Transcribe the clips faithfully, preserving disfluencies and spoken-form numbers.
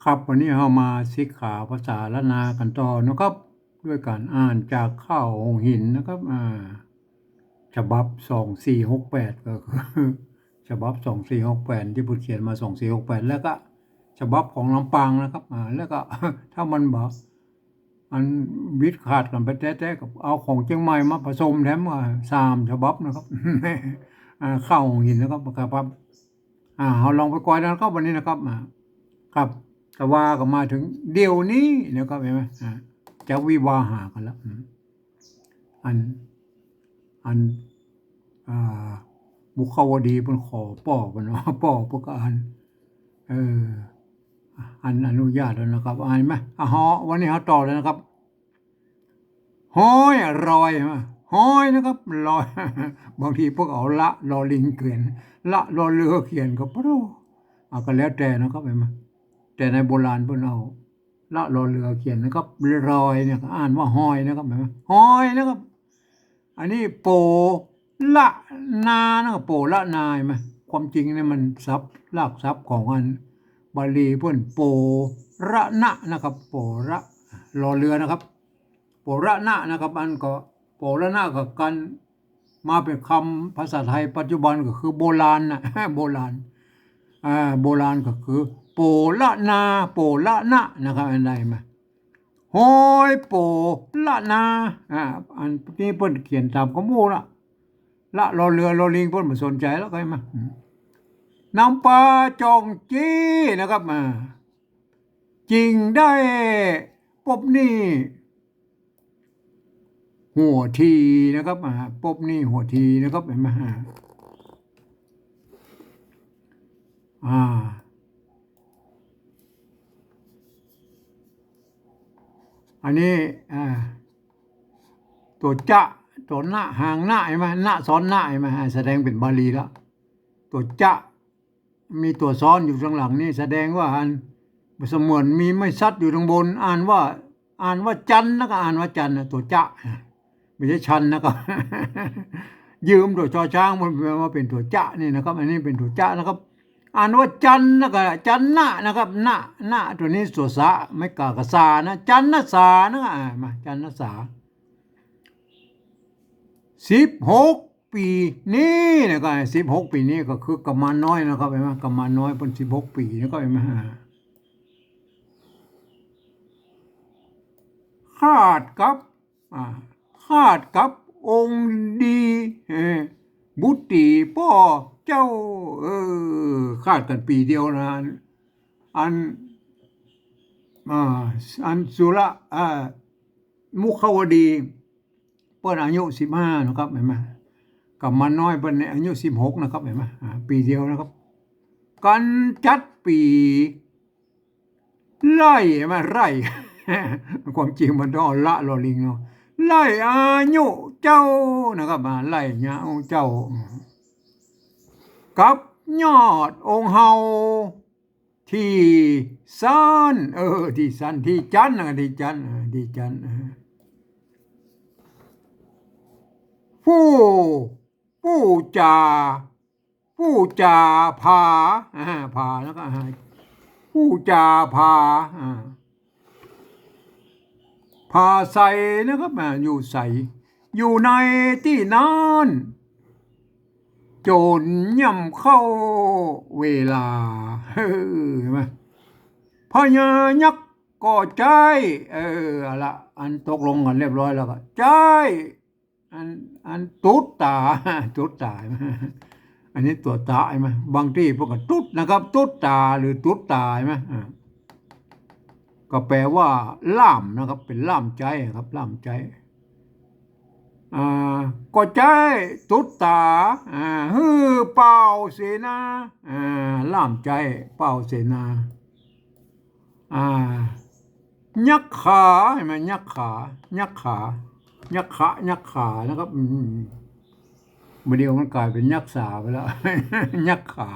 ครับ วันนี้เฮามาศึกษาภาษาล้านนากั๋นต่อนะครับ ด้วยก๋านอ่านจากข้าวหงส์หินนะครับ อ่า ฉบับสองสี่หกแปด ก็คือ ฉบับสองสี่หกแปด ตี้เปิ้นเขียนมาสองสี่หกแปด แล้วก็ฉบับของลำปางนะครับ อ่า แล้วก็ ถ้ามันบ่ อันวิดขาดกั๋นไปแต๊ๆ ก็เอาของเจียงใหม่มาผสมแถม อ่า สามฉบับนะครับ อ่า ข้าวหงส์หินนะครับ ครับ อ่า เฮาลองไปก่อยนะครับ วันนี้นะครับ อ่า ครับ แต่ว่าก็มาเถิงเดี๋ยวนี้นะครับ หันก่อ อ่า จะวิวาหากั๋นแล้ว อืม อัน อัน อ่า มุขาวดีเปิ้นขอป้อเปิ้นว่า ป้อเปิ้นก็อ่าน เออ อันอนุญาตแล้วนะครับ อ่านไหม อ่ะ ฮอ วันนี้เฮาต่อเลยนะครับ ฮ้อย รอย หันก่อ ฮ้อยนะครับ รอย บางทีพวกเอาละ ลอลิงเขียน ละ ลอเรือเขียนก็ ปะโถ อ่ะ ก็แล้วแต่นะครับ หันก่อ แต่ในโบราณเปิ้นเอา ละ ลอเรือเขียนนะครับ รอยเนี่ยก็อ่านว่าฮอยนะครับ หันก่อ ฮอยนะครับ อันนี้โปละนานะครับ โปละนา หันก่อ ความจริงเนี่ยมันศัพท์ รากศัพท์ของอันบาลีเปิ้น โประนะนะครับ โประ ลอเรือนะครับ โประนะนะครับ อันก็ โประนะก็กั๋นมาเป๋นกำภาษาไทยปัจจุบันก็คือโบราณนะ โบราณ อ่า โบราณก็คือ โปละนา โปละนะนะครับ อันใดมา ฮ้อยโปละนา อ่า อันนี้เปิ้นเขียนต๋ามกำอู้ละ ละ ลอเรือ ลอลิง เปิ้นบ่สนใจ๋แล้ว ก็หันก่อ อืม นำปาจ่องจี้นะครับ อ่า จึงได้ปบนี่หัวทีนะครับ อ่า ปบนี่หัวทีนะครับ หันก่อ อ่า อ่า อันนี้ อ่า ตั๋วจะ ตั๋วนะ หางนะ หันก่อ นะซ้อนนะ หันก่อ อ่า แสดงเป๋นบาลีแล้ว ตั๋วจะ มีตั๋วซ้อนอยู่ตางหลังนี่ แสดงว่าอัน เสมือนมีไม้ซัดอยู่ตางบน อ่านว่า อ่านว่าจันนะ ก็อ่านว่าจันนะ ตั๋วจะ ไม่ใช่ชันนะครับ ยืมตั๋ว ช.ช้าง มันมาเป๋นตั๋วจะนี่นะครับ อันนี้เป๋นตั๋วจะนะครับ อ่านว่าจันนะ ก็จันนะนะครับ นะ นะ ตั๋วนี้ตั๋วสะ ไม้กากับสานะ จันนะสานะ อ่า มา จันนะสา สิบหก ปี๋นี้นะครับ สิบหก ปี๋นี้ก็คือกุมารน้อยนะครับ หันก่อ กุมารน้อยเปิ้นสิบหก ปี๋นะครับ หันก่อ อ่า คาดกับ อ่า คาดกับองค์ดี เออ บุตรีป้อเจ้า เออ คาดกั๋นปี๋เดียวนะ อัน อ่า อันสุระ อ่า มุขาวดี เปิ้นอายุสิบห้านะครับ หันก่อ กุมารน้อยเปิ้นเนี่ยอายุสิบหกนะครับ หันก่อ อ่า ปี๋เดียวนะครับ กั๋นจัดปี๋ไล่ หันก่อ ไล่ ความจริงมันต้องเอาละ ลอลิงเนาะ ไล่อายุเจ้านะครับ อ่า ไล่อายุเจ้า กับยอดองค์เฮา ตี้ซั้น เออ ตี้ซั้น ตี้จั๊นนะ ตี้จั๊น เออ ตี้จั๊น เออ ผู้ ผู้จา ผู้จาผา อ่า ผาแล้วก็ อ่า ผู้จาผา อ่า ผาใสนะครับ อ่า อยู่ใส อยู่ในตี้นั้น จ๋นย่ำเข้าเวลา เออ หันก่อ พญายักษ์ก็ใจ๊ เออ เอาละ อันตกลงกั๋นเรียบร้อยแล้วก็ใจ๊ อัน อันตุ๊ดต๋า ตุ๊ดต๋า อันนี้ตั๋วต๋าหันก่อ บางตี้เปิ้นก็ตุ๊ดนะครับ ตุ๊ดต๋าหรือตุ๊ดต๋าหันก่อ อ่า ก็แปลว่าล่ามนะครับ เป๋นล่ามใจ๊ครับ ล่ามใจ๊ อ่า ก็ใจ๊ตุ๊ดต๋า อ่า หื้อป่าวเสนา อ่า ล่ามใจ๊ป่าวเสนา อ่า ยักขา หันก่อ ยักขา ยักขา ยักขะ ยักขานะครับ อืม บ่าเดี่ยวมันก๋ายเป๋นยักษาไปแล้ว ยักขา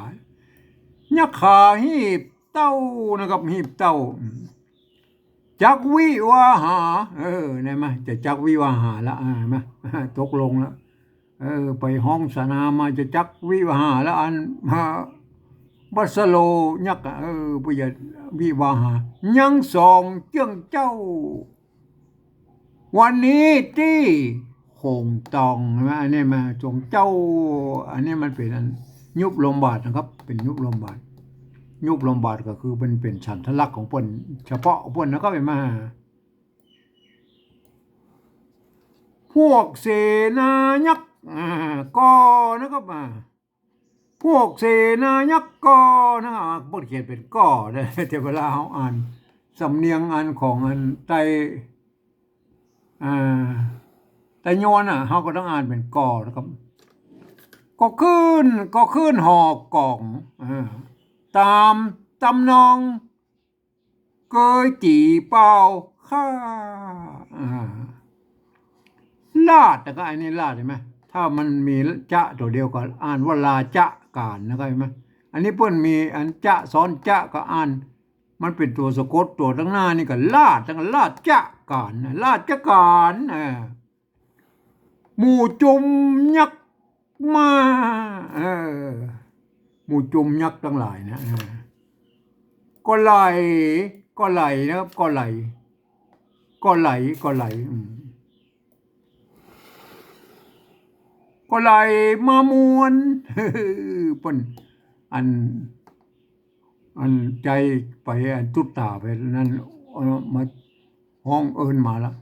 ยักขาหีบเต้านะครับ หีบเต้า อืม จักวิวาหา เออ หันก่อ จะจักวิวาหาละ อ่า หันก่อ ตกลงละ เออ ไปฮ้องสนามาจะจักวิวาหาละ อัน อ่า บัสโลยักษ์อะ เออ ปุยะ วิวาหา ยังสองเจื้องเจ้า วันนี้ตี้โขงตอง ใช่ไหม อันนี้มาสองเจ้า อันนี้มันเป๋นอันยุบลมบาทนะครับ เป๋นยุบลมบาท ยุบลมบาทก็คือมันเป๋นฉันทลักษณ์ของเปิ้น เฉพาะของเปิ้นนะครับ หันก่อ พวกเสนายักษ์ อ่า ก่อนะครับ อ่า พวกเสนายักษ์ก่อนะ อ่า เปิ้นเขียนเป๋นก่อนะ แต่เวลาเฮาอ่าน สำเนียงอันของอันใต้ อ่า ใต้ยวนน่ะ เฮาก็ต้องอ่านเป๋นก่อนะครับ ก็ขึ้น ก็ขึ้นหอกก๋อง อ่า ต๋ามตำนอง เกยจี๋เป่าข้า อ่า ราช แล้วก็อันนี้ราช หันก่อ ถ้ามันมีจะตั๋วเดียวก็อ่านว่าราชก๋าน หันก่อ หันก่อ อันนี้เปิ้นมีอันจะซ้อนจะก็อ่าน มันเป๋นตั๋วสะกดตั๋วตังหน้านี่ก็ราช หันก่อ ราชก๋านนะ ราชก๋าน อ่า หมู่จุมยักษ์มา เออ หมู่จุมยักษ์ตังหลายนะ เออ ก็ไหล ก็ไหลนะครับ ก็ไหล ก็ไหล ก็ไหล อืม ก็ไหลมามวน เปิ้น อัน อันใจ๋ไป อันตุ๊ดต๋าไปนั้น เอ่อ มาฮ้องเอิ้นมาละ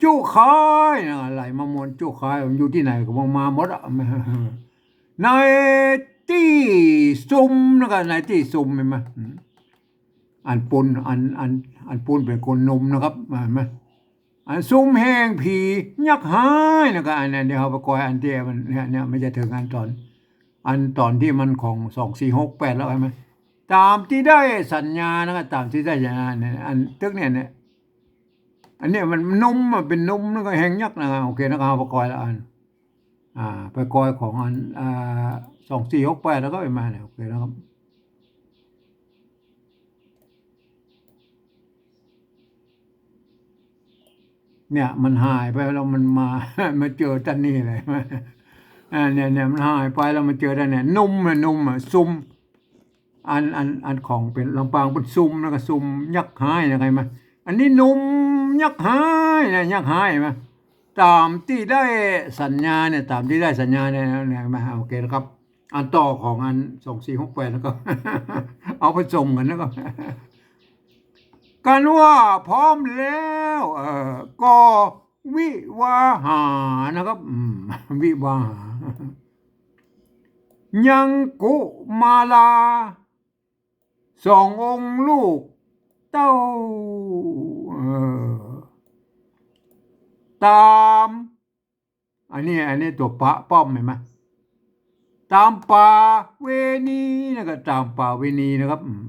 จุ๊ขายนะ ไหลมามวนจุ๊ขาย อยู่ตี้ไหนก็มาหมดอะ ในตี้ซุมนะ ก็ในตี้ซุม หันก่อ อืม อันปูน อัน อัน อันปูนเป๋นคนหนุ่มนะครับ หันก่อ อันซุมแห่งผียักษ์ฮ้ายนะ ก็อันนั้นเดี๋ยวเฮาไปกอยอันตี้มันเนี่ย เนี่ยมันจะเถิงอันต๋อน อันต๋อนตี้มันของสองสี่หกแปดแล้ว หันก่อ ต๋ามตี้ได้สัญญานะ ก็ต๋ามตี้ได้สัญญาเนี่ย อันตึกเนี่ย เนี่ย อันเนี้ยมันหนุ่มอะ เป๋นหนุ่มแล้วก็แห่งยักษ์นะ โอเคนะ ก็เฮาไปกอยละอัน อ่า ไปกอยของอัน อ่า สองสี่หกแปด แล้วก็หันก่อ เนี่ย โอเคนะครับ เนี่ยมันหายไปแล้วมันมา มาเจอต้านนี่เลย อ่า เนี่ย เนี่ยมันหายไปแล้วมาเจอต้านเนี่ย หนุ่มอะ หนุ่มอะ ซุม อัน อัน อันของเป๋นลำปางเปิ้นซุมนะ ก็ซุมยักษ์ฮ้ายนะ หันก่อ อันนี้หนุ่มยักษ์ฮ้ายนะ ยักษ์ฮ้าย หันก่อ ต๋ามตี้ได้สัญญาเนี่ย ต๋ามตี้ได้สัญญาเนี่ย เนี่ย หันก่อ โอเคนะครับ อันต่อของอันสองสี่หกแปด แล้วก็ เอาผสมกั๋นนะครับ กันว่าพร้อมแล้ว เอ่อ ก็วิวาหานะครับ อืม วิวาหา ยังกุมารา สององค์ลูกเต้า เอ่อ ต๋าม อันนี้ อันนี้ตั๋วปะป้อมหันก่อ ต๋ามป๋าเวณีนะครับ ต๋ามป๋าเวณีนะครับ อืม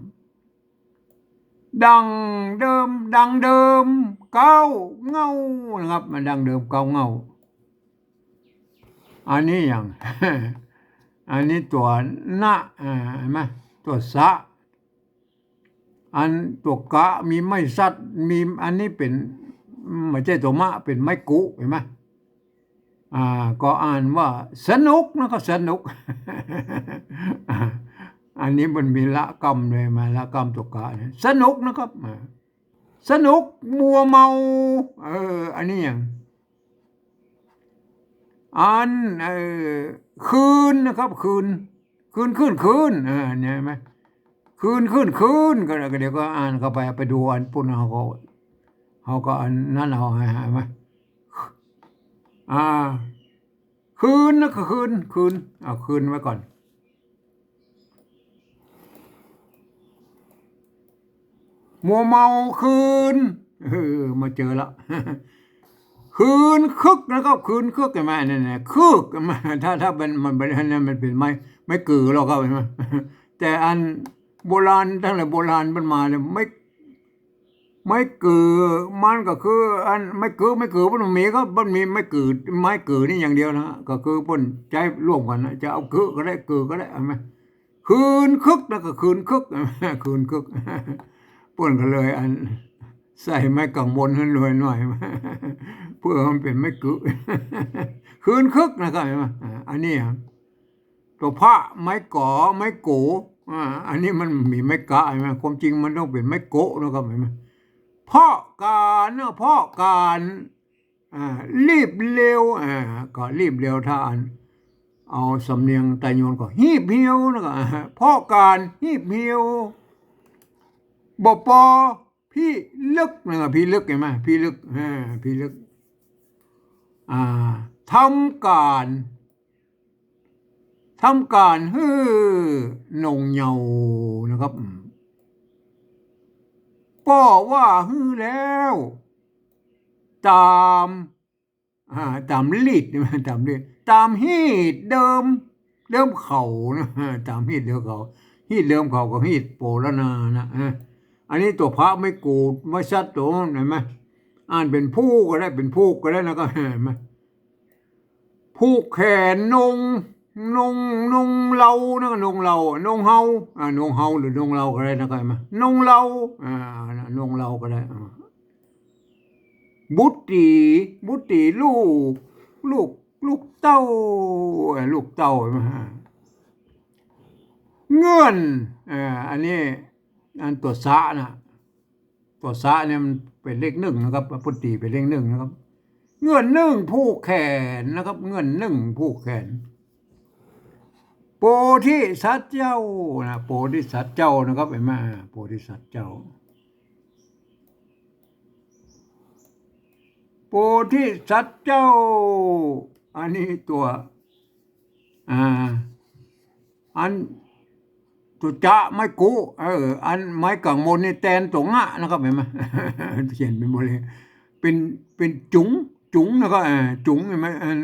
ดังเดิม ดังเดิมเก๊าเหง้านะครับ มันดังเดิมเก๊าเหง้า อันนี้อย่าง อันนี้ตั๋วนะ อ่า หันก่อ ตั๋วสะ อันตั๋วกะมีไม้สัตว์ มี อันนี้เป๋น บ่ใจ้ตั๋วมะ เป๋นไม้กุ หันก่อ อ่า ก็อ่านว่าสนุกนะครับ สนุก อันนี้มันมีละกำเลย มาละกำตั๋วกะเนี่ย สนุกนะครับ อ่า สนุกมัวเมา เออ อันนี้อย่าง อัน เอ่อ คืนนะครับ คืน คืน คืน คืน อ่า เนี่ยหันก่อ คืน คืน คืน ก็ ก็เดี๋ยวก็อ่านเข้าไป ไปดูอันปู้น เฮาก็ เฮาก็อันนั้นเอา หันก่อ อ่า คืนนะ คืน คืน เอาคืนไว้ก่อน มัวเมาคืน เออ มาเจอละ คืนคึกนะครับ คืนคึก หันก่อ เนี่ย เนี่ย คึก หันก่อ ถ้า ถ้าเป็น มันเป็น อันนั้นมันเป๋นไม้ ไม้กือแล้วครับ หันก่อ แต่อันโบราณ ตั้งแต่โบราณมันมาเนี่ย ไม้ ไม้กือ มันก็คืออันไม้กือ ไม้กือมันมีครับ มันมีไม้กือ ไม้กือนี่อย่างเดียวนะ ก็คือเปิ้นใจ๊ร่วมกั๋นนะ จะเอากือก็ได้ กือก็ได้ หันก่อ คืนคึกนะ ก็คืนคึก คืนคึก เปิ้นก็เลยอันใส่ไม้กังวลหื้อหน่อย เปื้อมันเป๋นไม้กือ คืนคึกนะครับ หันก่อ อ่า อันนี้ครับ ตั๋วพะ ไม้ก๋อ ไม้โก๋ อ่า อันนี้มันมีไม้กะ ใช่ไหม ความจริงมันต้องเป๋นไม้โกะนะครับ เห็นไหม เพราะก๋านนะ เพราะก๋าน อ่า รีบเร็ว อ่า ก็รีบเร็ว ถ้าอัน เอาสำเนียงไตยวนก็ ฮีบเฮียว นะก็ อ่า เพราะก๋านฮีบเฮียว บ่ปอพิลึก นะก็ พิลึก เห็นไหม พิลึก อ่า พิลึก อ่า ทำก๋าน ทำก๋านหื้อหน่งเหย่า นะครับ อืม ป้อว่าหื้อแล้ว ต๋าม อ่า ต๋ามลีด ต๋ามลีด ต๋ามฮีตเดิม เดิมเขานะ ต๋ามฮีตเดิมเขา ฮีตเดิมเขาก็ฮีตโปรณานะ อ่า อันนี้ตั๋วพระไม้กูด ไม้สัตว์ตั๋วนั้น เห็นไหม อ่านเป๋นผู้ก็ได้ เป๋นผู้ก็ได้นะก็ เห็นไหม ผูกแขนนง นง นงเลา นะก็ นงเลา นงเฮา อ่า นงเฮาหรือนงเลาก็ได้นะก็ เห็นไหม นงเลา อ่า นงเลาก็ได้ อ่า บุตรี บุตรีลูก ลูก ลูกเต้า เอ่อ ลูกเต้า เห็นไหม อ่า เงื่อน อ่า อันนี้ อันตั๋วสะนะ ตั๋วสะเนี่ยมันเป๋นเลขนึ่งนะครับ ปุตติเป๋นเลขนึ่งนะครับ เงื่อนนึ่งผูกแขนนะครับ เงื่อนนึ่งผูกแขน โพธิสัตว์เจ้านะ โพธิสัตว์เจ้านะครับ เห็นไหม โพธิสัตว์เจ้า โพธิสัตว์เจ้า อันนี้ตั๋ว อ่า อันตั๋วจะไม้กุ เออ อันไม้ก๋างบนนี่แตนตั๋วงะนะครับ เห็นไหม เขียนเป๋นบทเรียน เป๋น เป๋นจุ๋ง จุ๋งนะครับ เออ จุ๋ง เห็นไหม อัน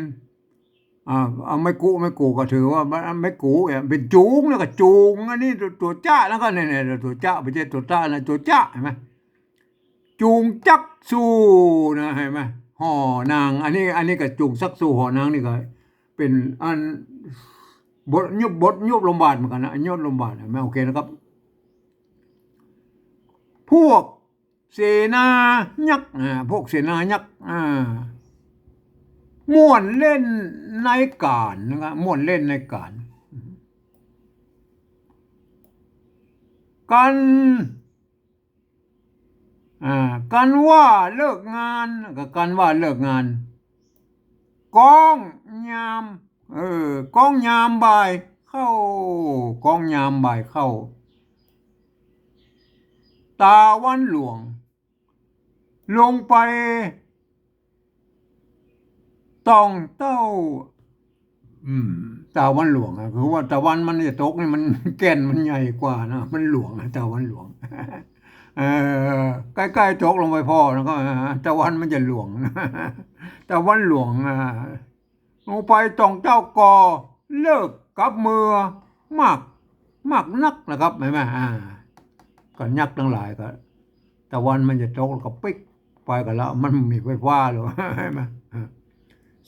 อ่า เอาไม้กุ ไม้กุก็ถือว่าไม้กุเนี่ยเป๋นจุ๋ง แล้วก็จุ๋ง อันนี้ตั๋ว ตั๋วจะ แล้วก็เนี่ย เนี่ย ตั๋วจะ บ่ใจ้ตั๋วจะนะ ตั๋วจะ เห็นไหม จูงจักรสู่นะ หันก่อ ห่อนาง อันนี้ อันนี้ก็จูงจักรสู่ห่อนางนี่ก็เป๋นอันบท ยุบบท ยุบลมบาทเหมือนกั๋นนะ ยุบลมบาท หันก่อ โอเคนะครับ พวกเสนายักษ์ อ่า พวกเสนายักษ์ อ่า ม่วนเล่นในก๋านนะครับ ม่วนเล่นในก๋าน กัน อ่า กันว่าเลิกงาน ก็กันว่าเลิกงาน ก๊องยาม เออ ก๊องยามบ่ายเข้า ก๊องยามบ่ายเข้า ตาวันหลวง ลงไป ต้องเต้า อืม ตาวันหลวงอะ คือว่าตาวันมันจะตกนี่มัน แก่นมันใหญ่กว่านะ มันหลวงนะ ตาวันหลวง เออ ใก้ๆ ตกลงไปผ่อนะก็ ตาวันมันจะหลวง ตาวันหลวง อ่า ลงไปต้องเต้าก็เลิกกับเมือมาก มากนักนะครับ หันก่อ อ่า ก็ยักษ์ตังหลายก็ ตาวันมันจะตกแล้วก็ปิ๊กไปกั๋นแล้ว มันบ่มีไฟฟ้าแล้ว หันก่อ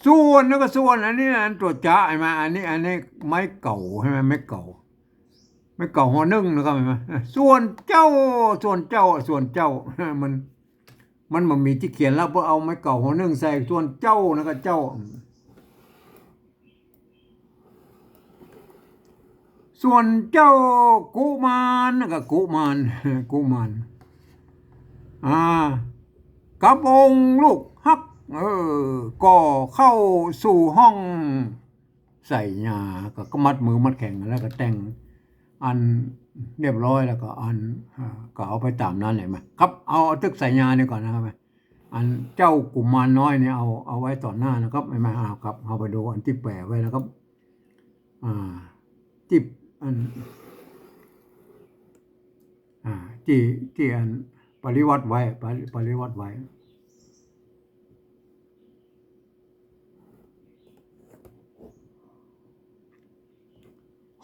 ส่วน แล้วก็ส่วน อันนี้อันตั๋วจะ หันก่อ อันนี้ อันนี้ไม้เก๋า หันก่อ ไม้เก๋า ไม้เก๋าฮอนึ่งนะครับ หันก่อ ส่วนเจ้า ส่วนเจ้า ส่วนเจ้า มัน มันบ่มีตี้เขียนแล้ว เปิ้นเอาไม้เก๋าฮอนึ่งใส่ ส่วนเจ้า แล้วก็เจ้า ส่วนเจ้ากุมาร แล้วก็กุมาร กุมาร อ่า กับองค์ลูกฮัก เออ ก็เข้าสู่ห้องใส่ยา ก็ ก็มัดมือมัดแข้ง แล้วก็แต่ง อันเรียบร้อยแล้วก็อัน อ่า ก็เอาไปต๋ามนั้น หันก่อ ครับ เอา เอาตึกใส่ยานี่ก่อนนะครับ อันเจ้ากุมารน้อยนี่เอา เอาไว้ต่อหน้านะครับ หันก่อ อ่า ครับ เฮาไปดูอันตี้แป๋ไว้นะครับ อ่า ตี้อัน อ่า ตี้ ตี้อันปริวรรตไว้ ปริ ปริวรรตไว้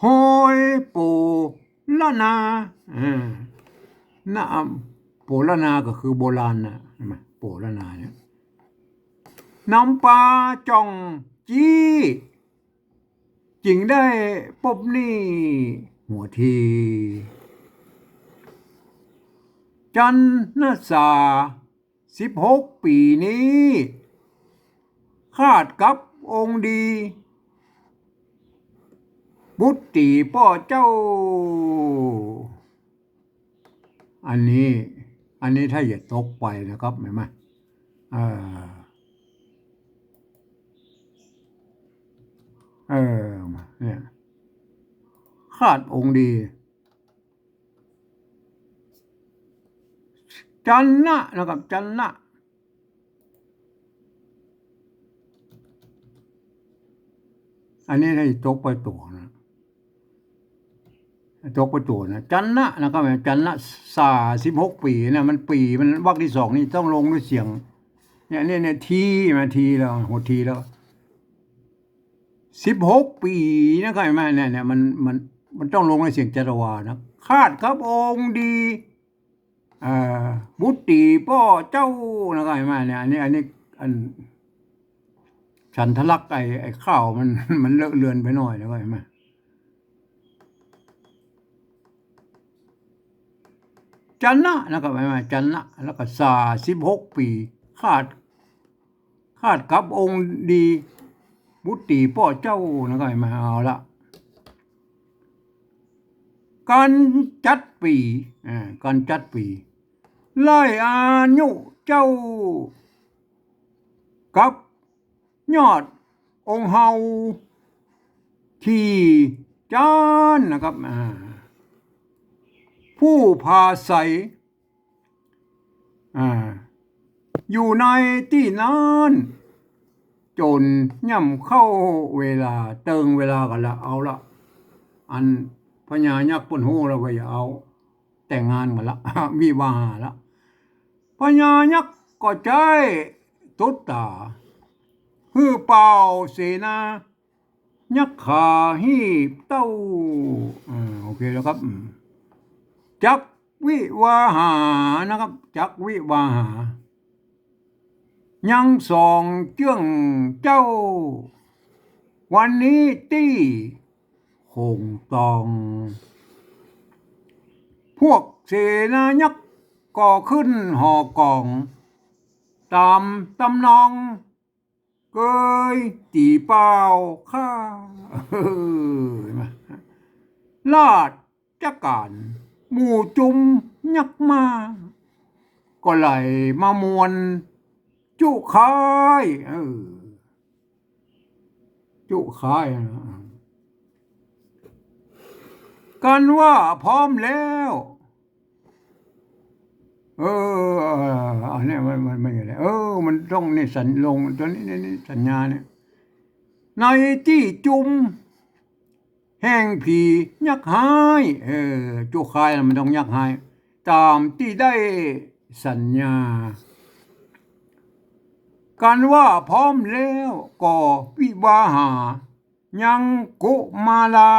ฮอยโปละนา อ่า นะ โปละนาก็คือโบราณน่ะ หันก่อ โปละนาเนี่ย นำปาจ่องจี้ จึงได้ปบนี่หัวที จันทร์นสา สิบหกปี๋นี้ คาดกับองค์ดี บุตรีป้อเจ้า อันนี้ อันนี้ถ้าจะตกไปนะครับ หันก่อ เออ เออ เนี่ย คาดองค์ดี จันนะนะครับ จันนะ อันนี้ถ้าตกไปตั๋วนะ ตกไปตั๋วนะ จันนะนะครับ จันนะ สา สิบหกปี๋นะ มันปี๋ มันวรรคตี้สองนี่ต้องลงด้วยเสียง เนี่ย เนี่ย เนี่ย ที มา ที แล้ว หัว ที แล้ว สิบหกปี๋นะครับ หันก่อ เนี่ย เนี่ย มัน มัน มันต้องลงด้วยเสียงจัตวานะ คาดครับองค์ดี เอ่อ บุตรีป้อเจ้านะครับ หันก่อ เนี่ย อันนี้ อันนี้ อัน ฉันทลักษณ์ไอ้ ไอ้ข้าวมัน มันเลอะเลือนไปหน่อยนะครับ หันก่อ จันนะนะครับ หันก่อ จันนะ แล้วก็ สา สิบหกปี๋ คาด คาดครับองค์ดี บุตรีป้อเจ้านะครับ หันก่อ เอาละ กัญจัดปี๋ อ่า กัญจัดปี๋ ไล่อายุเจ้า กับยอดองค์เฮา ตี้จันนะครับ อ่า ผู้ผาใส อ่า อยู่ในตี้นั้น จ๋นย่ำเข้าเวลา เติงเวลากั๋นละ เอาละ อันพญายักษ์เปิ้นฮู้แล้วว่าจะเอาแต่งงานกั๋นละ วิวาหาละ พญายักษ์ก็ใจ๊ตุ๊ดต๋า หื้อป่าวเสนา ยักขาหีบเต้า อ่า โอเคแล้วครับ อืม จักวิวาหานะครับ จักวิวาหา ยังสองเจื้องเจ้า วันนี้ตี้โขงตอง พวกเสนายักษ์ก็ขึ้นหอกอง ต๋ามตำนอง เกยตี๋ป่าวข้า เออ ราชก๋านหมู่จุมยักษ์มา ก็ไหลมามวลจุคาย เออ จุคายนะ กันว่าพร้อมแล้ว เออ อันเนี้ยมัน มัน มันอยู่แล้ว เออ มันต้องนี่สัญ ลงตัวนี้ นี่ นี่สัญญาเนี่ย ในตี้จุมแห่งผียักษ์ฮ้าย เออ จุคายมันต้องยักษ์ฮ้าย ต๋ามตี้ได้สัญญา กันว่าพร้อมแล้วก็วิวาหา ยังกุมารา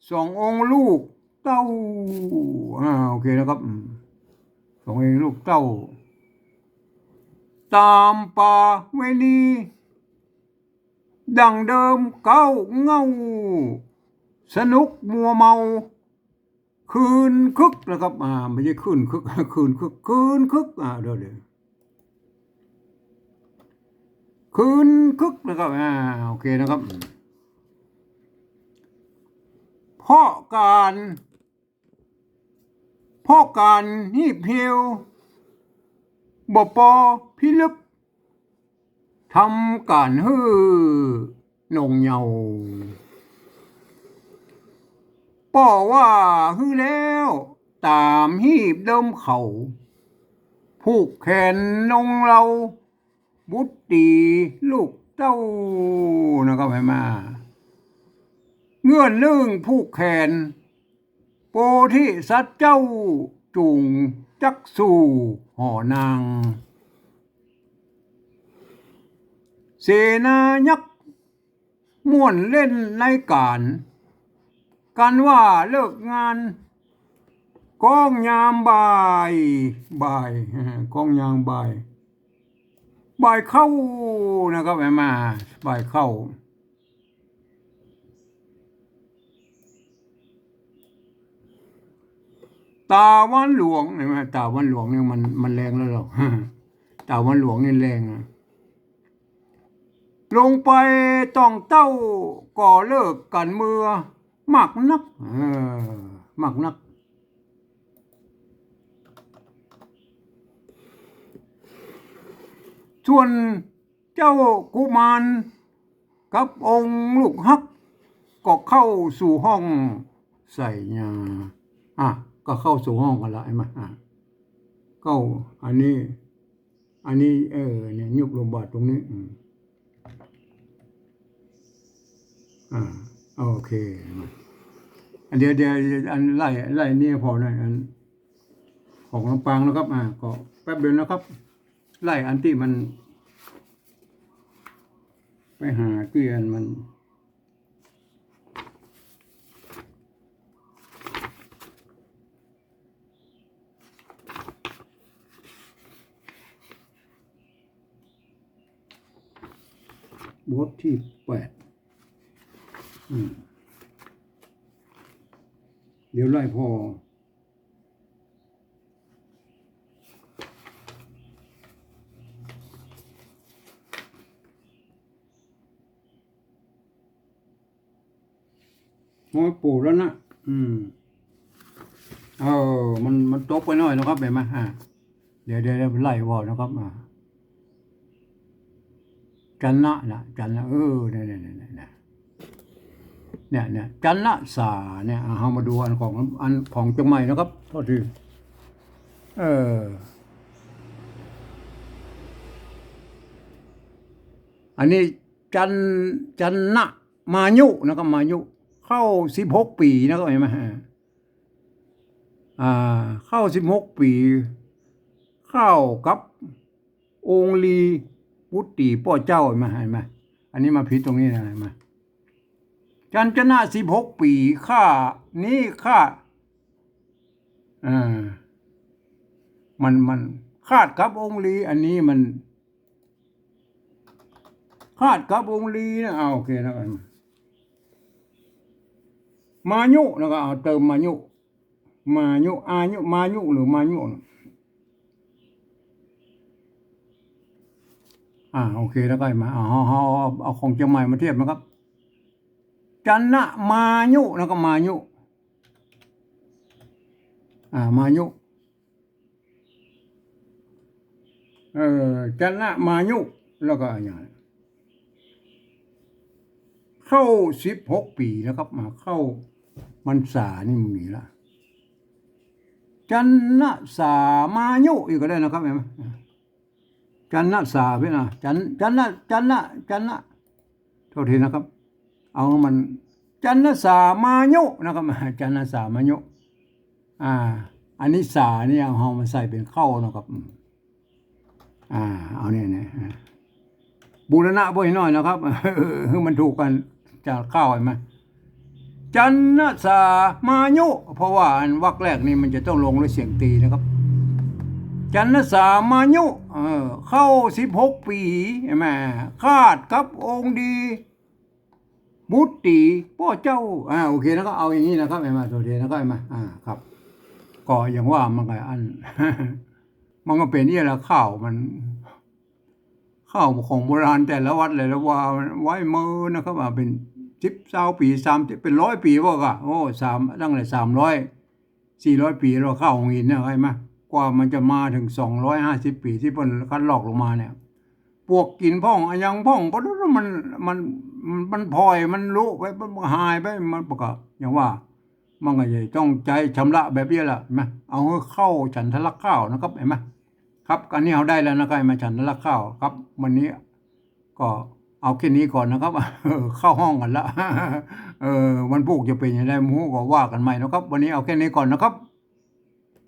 สององค์ลูกเต้า อ่า โอเคนะครับ อืม สององค์ลูกเต้า ต๋ามประเวณี ดังเดิมเก๊าเหง้า สนุกมัวเมา คืนคึกนะครับ อ่า ไม่ใช่คืนคึก คืนคึก คืนคึก อ่า เดี๋ยว เดี๋ยว คืนคึกนะครับ อ่า โอเคนะครับ เพราะก๋าน เพราะก๋านฮีบเหี่ยว บ่ปอพิลึก ทำก๋านหื้อหน่งเหย้า ป้อว่าหื้อแล้ว ต๋ามฮีบเดิมเขา ผูกแขนหน่งเฮา บุตรีลูกเต้า นะครับ หันก่อ เงื่อนนึ่งผูกแขน โพธิสัตว์เจ้า จุ่งจักสู่หอนาง เสนายักษ์ม่วนเล่นในก๋าน กันว่าเลิกงาน ก้องยามบ่าย บ่าย ก้องยามบ่าย บ่ายเข้านะครับ หันก่อ บ่ายเข้า ต๋าวันหลวง หันก่อ ต๋าวันหลวงนี่มัน มันแลงแล้วหรอก ต๋าวันหลวงนี่แลงนะ ลงไปต้องเต้า ก็เลิกกั๋นเมือ มากนัก เออ มากนัก ส่วนเจ้ากุมารกับองค์ลูกฮัก ก็เข้าสู่ห้องใส่ยา อ่ะ ก็เข้าสู่ห้องกั๋นละ หันก่อ อ่ะ เข้า อันนี้ อันนี้ เออ เนี่ย ยุบลงบาดตรงนี้ อืม อ่า โอเค มา อันเดี๋ยว เดี๋ยว อันไล่ ไล่นี่ผ่อหน่อย อันของลำปางนะครับ อ่า ก็แป๊บเดียวนะครับ ไล่อันตี้มัน ไปหาตี้อันมัน บทตี้แปด อืม เดี๋ยวไล่ผ่อ ห้อยปูแล้วนะ อืม เออ มัน มันตกไปหน่อยนะครับ หันก่อ อ่า เดี๋ยว เดี๋ยว เดี๋ยวไล่ผ่อนะครับ อ่า จันนะนะ จันนะ เออ เนี่ย เนี่ย เนี่ย เนี่ย เนี่ย จันนะสา เนี่ย อ่ะ เฮามาดูอันของ อันของเจียงใหม่นะครับ โทษที เออ อันนี้จัน จันนะมายุนะครับ มายุ เข้าสิบหกปี๋นะครับ หันก่อ อ่า เข้าสิบหกปี๋ เข้ากับองค์ลีบุตรีป้อเจ้า หันก่อ หันก่อ อันนี้มาผิดตรงนี้นะ หันก่อ จันนะสิบหกปี๋ ข้า นี้ข้า อ่า มัน มัน คาดกับองค์ลี อันนี้มัน คาดกับองค์ลีนะ อ่า โอเค แล้วกัน มายุ แล้วก็เอาเติมมายุ มายุ อายุ มายุ หรือมายุ อ่า โอเค แล้วก็มา เอา เอา เอา เอาของเจียงใหม่มาเทียบนะครับ จันนะมายุ แล้วก็มายุ อ่า มายุ เอ่อ จันนะมายุ แล้วก็อย่าง เข้าสิบหกปี๋นะครับ มาเข้าพรรษานี่มันมีละ จันนะสามายุอีกก็ได้นะครับ หันก่อ จันนะสาพี่นะ จัน จันนะ จันนะ จันนะ โทษทีนะครับ เอามัน จันนะสามายุนะครับ จันนะสามายุ อ่า อันนี้สานี่เอา เอามาใส่เป๋นเข้านะครับ อืม อ่า เอาเนี่ย เนี่ย อ่า บูรณะบ่อยหน่อยนะครับ ให้มันถูกกั๋น จะเข้า หันก่อ จันนะสามายุ เพราะว่าอันวรรคแรกนี่มันจะต้องลงด้วยเสียงตรีนะครับ จันนะสามายุ เออ เข้าสิบหกปี๋ หันก่อ คาดกับองค์ดี บุตรีป้อเจ้า อ่า โอเค แล้วก็เอาอย่างนี้นะครับ หันก่อ โอเค แล้วก็หันก่อ อ่า ครับ ก็อย่างว่ามันก็อัน มันก็เป๋นเนี่ยแหละ ข้าวมัน ข้าวของโบราณแต่ละวัดเลย แล้วว่าไว้เมินนะครับ ว่าเป๋นสิบ ซาวปี๋ สามสิบ เป๋นร้อยปี๋ว่าก็ โอ้ สาม ตั้งแต่สามร้อย สี่ร้อยปี๋แล้ว ข้าวหงส์หินนะ หันก่อ กว่ามันจะมาเถิงสองร้อยห้าสิบปี๋ตี้เปิ้นคัดลอกลงมาเนี่ย ปวกกิ๋นพ่อง อะหยังพ่อง ก็มัน มัน มันผ่อย มันลุไป มันหายไป มันก็ อย่างว่า มันก็จะต้องใจ๊ชำระแบบนี้แหละ หันก่อ เอาหื้อเข้าฉันทะลักข้าวนะครับ หันก่อ ครับ อันนี้เฮาได้แล้วนะครับ มาฉันทะลักข้าวครับ วันนี้ก็เอาแค่นี้ก่อนนะครับ เข้าห้องกั๋นละ เออ วันพูกจะเป๋นอย่างไร หมู่ก็ว่ากั๋นใหม่นะครับ วันนี้เอาแค่นี้ก่อนนะครับ